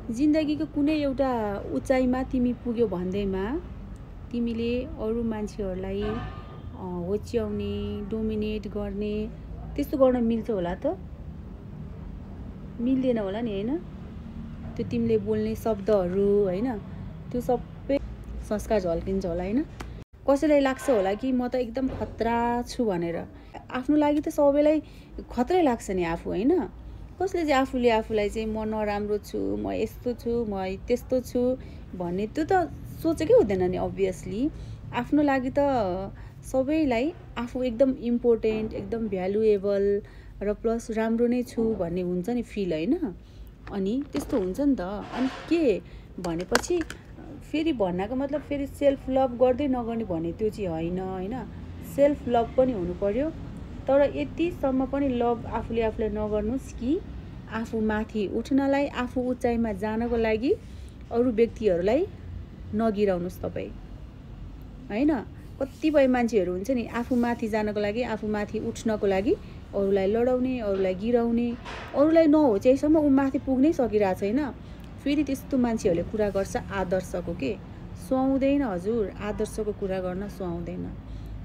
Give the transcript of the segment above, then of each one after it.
जिन्दगीको कुनै एउटा उचाइमा तिमी पुग्यो भन्दैमा तिमीले अरू मान्छेहरूलाई होच्याउने, डोमिनेट गर्ने त्यस्तो गर्न मिल्छ होला त? मिल्दैन होला नि, होइन? त्यो तिमीले बोल्ने शब्दहरू, होइन, त्यो सबै संस्कार झल्किन्छ होला, होइन? कसैलाई लाग्छ होला कि म त एकदम खतरा छु भनेर। आफ्नो लागि त सबैलाई खतरै लाग्छ नि आफू, होइन? कसले चाहिँ आफूले आफूलाई चाहिँ म नराम्रो छु, म यस्तो छु, म त्यस्तो छु भन्ने त्यो त सोचेकै हुँदैन नि। अभियसली आफ्नो लागि त सबैलाई आफू एकदम इम्पोर्टेन्ट, एकदम भ्यालुएबल र प्लस राम्रो नै छु भन्ने हुन्छ नि फिल, होइन? अनि त्यस्तो हुन्छ नि त। अनि के भनेपछि फेरि भन्नको मतलब फेरि सेल्फ लभ गर्दै नगर्ने भन्ने त्यो चाहिँ होइन, होइन? सेल्फ लभ पनि हुनु पर्यो, तर यतिसम्म पनि लभ आफूले आफूलाई नगर्नुहोस् कि आफू माथि उठ्नलाई, आफू उचाइमा जानको लागि अरू व्यक्तिहरूलाई नगिराउनुहोस् तपाईँ, होइन? कतिपय मान्छेहरू हुन्छ नि आफू माथि जानको लागि, आफू माथि उठ्नको लागि अरूलाई लडाउने, अरूलाई गिराउने, अरूलाई नहोच्याइसम्म ऊ माथि पुग्नै सकिरहेको छैन। फेरि त्यस्तो मान्छेहरूले कुरा गर्छ आदर्शको, के सुहाउँदैन हजुर? आदर्शको कुरा गर्न सुहाउँदैन।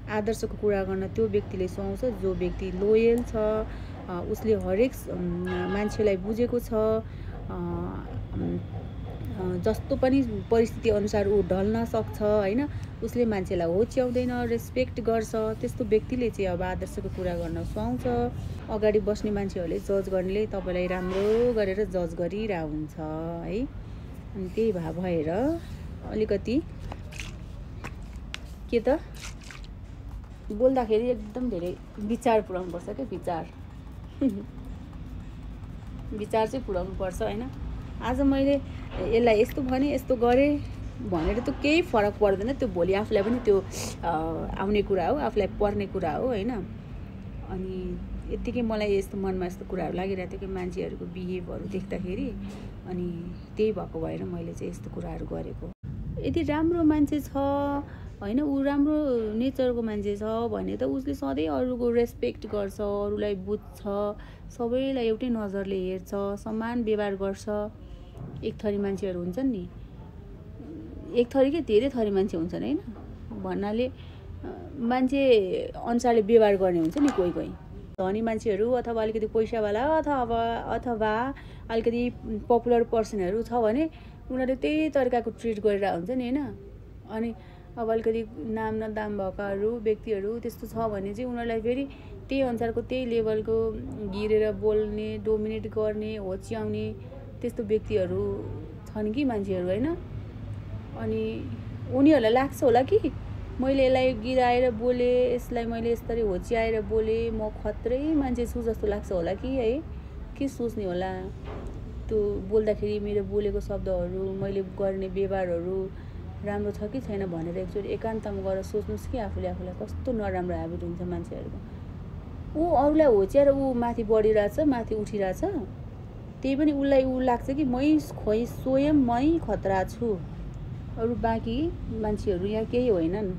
आदर्शको कुरा गर्न त्यो व्यक्तिले सुहाउँछ जो व्यक्ति लोयल छ, उसले हरेक मान्छेलाई बुझेको छ, जस्तो पनि परिस्थिति अनुसार ऊ ढल्न सक्छ, होइन? उसले मान्छेलाई होच्याउँदैन, रेस्पेक्ट गर्छ, त्यस्तो व्यक्तिले चाहिँ अब आदर्शको कुरा गर्न सुहाउँछ। अगाडि बस्ने मान्छेहरूले जज गर्नेले तपाईँलाई राम्रो गरेर जज गरिरहेको हुन्छ, है? अनि त्यही भएर अलिकति के त बोल्दाखेरि एकदम धेरै विचार पुर्याउनुपर्छ क्या, विचार विचार चाहिँ पुर्याउनुपर्छ, होइन? आज मैले यसलाई यस्तो भने, यस्तो गरेँ भनेर त केही फरक पर्दैन। त्यो भोलि आफूलाई पनि त्यो आउने कुरा हो, आफूलाई पर्ने कुरा हो, होइन? अनि यत्तिकै मलाई यस्तो मनमा यस्तो कुराहरू लागिरहेको थियो कि मान्छेहरूको बिहेभहरू देख्दाखेरि, अनि त्यही भएको भएर मैले चाहिँ यस्तो कुराहरू गरेको। यदि राम्रो मान्छे छ, होइन, ऊ राम्रो नेचरको मान्छे छ भने त उसले सधैँ अरूको रेस्पेक्ट गर्छ, अरूलाई बुझ्छ, सबैलाई एउटै नजरले हेर्छ, समान व्यवहार गर्छ। एक थरी मान्छेहरू हुन्छन् नि, एक थरी के धेरै थरी मान्छे हुन्छन्, होइन? भन्नाले मान्छे अनुसारले व्यवहार गर्ने हुन्छ नि कोही कोही। धनी मान्छेहरू अथवा अलिकति पैसावाला अथवा अलिकति पपुलर पर्सनहरू छ भने उनीहरूले त्यही तरिकाको ट्रिट गरेर हुन्छ नि, होइन? अनि अब अलिकति नाम नदाम भएकाहरू व्यक्तिहरू त्यस्तो छ भने चाहिँ उनीहरूलाई फेरि त्यही अनुसारको त्यही लेभलको गिरेर बोल्ने, डोमिनेट गर्ने, होच्याउने त्यस्तो व्यक्तिहरू छन् कि मान्छेहरू, होइन? अनि उनीहरूलाई लाग्छ होला कि मैले यसलाई गिराएर बोलेँ, यसलाई मैले यसरी होच्याएर बोलेँ, म खत्रै मान्छे छु जस्तो लाग्छ होला कि, है? के सोच्ने होला त्यो बोल्दाखेरि मेरो बोलेको शब्दहरू, मैले गर्ने व्यवहारहरू राम्रो छ कि छैन भनेर एकचोटि एकान्तमा गएर सोच्नुहोस् कि आफूले आफूलाई कस्तो नराम्रो ह्याबिट हुन्छ मान्छेहरूको। ऊ अरूलाई होच्याएर ऊ माथि बढिरहेछ, माथि उठिरहेछ, त्यही पनि उसलाई ऊ लाग्छ कि स्वयं मै खतरा छु, अरू बाँकी मान्छेहरू यहाँ केही होइनन्।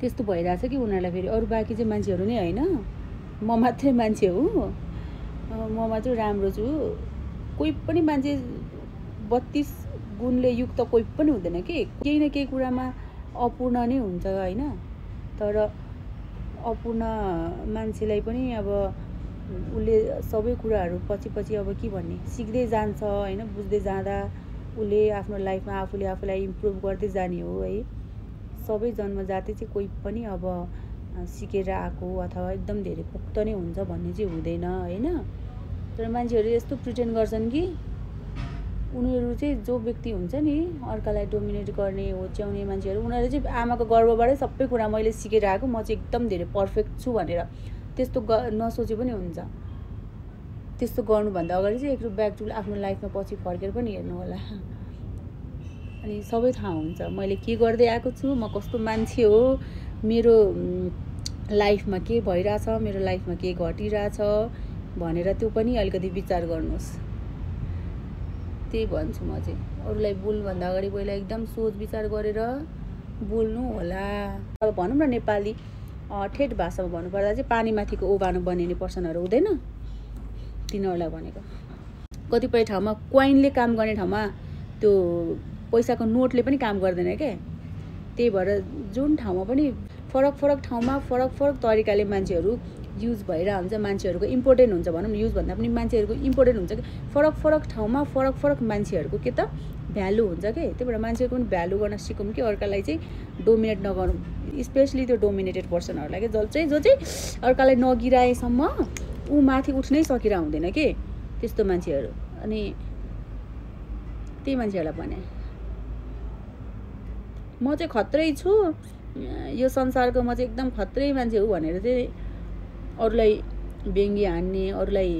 त्यस्तो भइरहेछ कि उनीहरूलाई फेरि अरू बाँकी चाहिँ मान्छेहरू नै होइन, म मात्रै मान्छे हो, म मात्रै राम्रो छु। कोही पनि मान्छे 32 गुणले युक्त कोही पनि हुँदैन कि, केही न केही कुरामा अपूर्ण नै हुन्छ, होइन? तर अपूर्ण मान्छेलाई पनि अब उसले सबै कुराहरू पछि पछि अब के भन्ने सिक्दै जान्छ, होइन? बुझ्दै जाँदा उसले आफ्नो लाइफमा आफूले आफूलाई इम्प्रुभ गर्दै जाने हो, है? सबै जन्मजाति चाहिँ कोही पनि अब सिकेर आएको अथवा एकदम धेरै पोख्त नै हुन्छ भन्ने चाहिँ हुँदैन, होइन? तर मान्छेहरू यस्तो प्रिटेन्ड गर्छन् कि उनीहरू चाहिँ जो व्यक्ति हुन्छ नि अर्कालाई डोमिनेट गर्ने, होच्याउने मान्छेहरू, उनीहरू चाहिँ आमाको गर्भबाटै सबै कुरा मैले सिकेर आएको, म चाहिँ एकदम धेरै पर्फेक्ट छु भनेर त्यस्तो नसोचे पनि हुन्छ। त्यस्तो गर्नुभन्दा अगाडि चाहिँ एकचोटि ब्याक टु आफ्नो लाइफमा पछि फर्केर पनि हेर्नु होला, अनि सबै थाहा हुन्छ मैले के गर्दै आएको छु, म कस्तो मान्छे हो, मेरो लाइफमा के भइरहेछ, मेरो लाइफमा के घटिरहेछ भनेर त्यो पनि अलिकति विचार गर्नुहोस्। त्यही भन्छु म चाहिँ, अरूलाई बोल्नुभन्दा अगाडि पहिला एकदम सोच विचार गरेर बोल्नु होला। अब भनौँ न नेपाली ठेट भाषामा भन्नुपर्दा चाहिँ पानीमाथिको ओभानो बनिने पर्सनहरू हुँदैन, तिनीहरूलाई भनेको। कतिपय ठाउँमा कोइनले काम गर्ने ठाउँमा त्यो पैसाको नोटले पनि काम गर्दैन क्या। त्यही भएर जुन ठाउँमा पनि फरक फरक ठाउँमा फरक फरक तरिकाले मान्छेहरू युज भएर हुन्छ, मान्छेहरूको इम्पोर्टेन्ट हुन्छ भनौँ न, युज भन्दा पनि मान्छेहरूको इम्पोर्टेन्ट हुन्छ कि फरक फरक ठाउँमा फरक फरक मान्छेहरूको के त भ्यालु हुन्छ कि। त्यही भएर मान्छेहरूको पनि भ्यालु गर्न सिकौँ कि अर्कालाई चाहिँ डोमिनेट नगरौँ, स्पेसली त्यो डोमिनेटेड पर्सनहरूलाई कि जो चाहिँ अर्कालाई नगिराएसम्म ऊ माथि उठ्नै सकिरह हुँदैन कि त्यस्तो मान्छेहरू। अनि त्यही मान्छेहरूलाई भने म चाहिँ खत्रै छु, यो संसारको म चाहिँ एकदम खत्रै मान्छे हो भनेर चाहिँ अरूलाई व्यङ्ग्य हान्ने, अरूलाई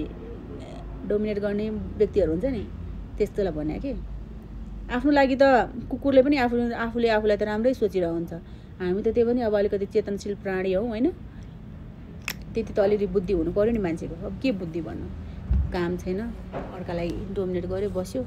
डोमिनेट गर्ने व्यक्तिहरू हुन्छ नि, त्यस्तोलाई भने कि आफ्नो लागि त कुकुरले पनि आफूले आफूलाई त राम्रै सोचिरहेको हुन्छ। हामी त त्यो पनि अब अलिकति चेतनशील प्राणी हौ होइन, त्यति त अलिअलि बुद्धि हुनु पऱ्यो नि मान्छेको। अब के बुद्धि भन्नु, काम छैन, अर्कालाई डोमिनेट गर्यो बस्यो।